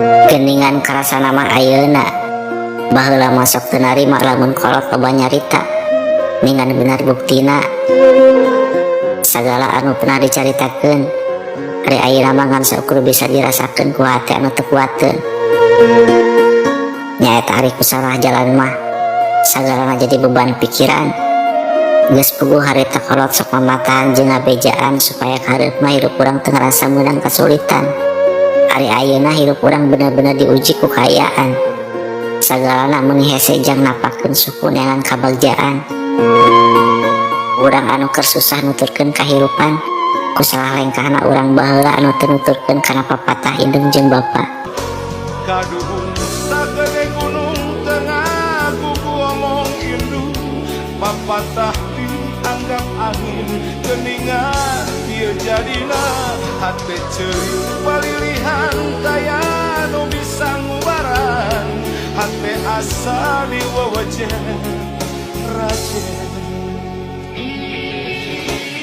Geningan karasana mah ayeuna. Baheula mah sok teu narima lamun kolot loba nyarita. Ningan bener buktina. Sagala anu pernah dicaritakeun ari ayeuna mah ngan saukur bisa dirasakeun ku hate anu teu kuateun. Nyaeta ari ku salah jalan mah sagalana jadi beban pikiran. Geus puguh harita kolot sok mamatahan jeung ngabejaan supaya kahareup mah hirup urang teu ngarasa meunang kasulitan. Ari ayeuna hirup urang bener-bener diuji ku kaayaan. Sagalana meuni hese jang napakkeun suku neangan kabagjaan. Urang anu keur susah nuturkeun kahirupan, ku salah lengkahna urang baheula anu teu nuturkeun kana papatah indung jeung bapa. Kaduhung sagede gunung teu ngaku ku omong indung, papatah dianggap angin. Geningan ieu jadina hate ceurik palilihan, taya nu bisa ngubaran hate asa diwewejen rajen.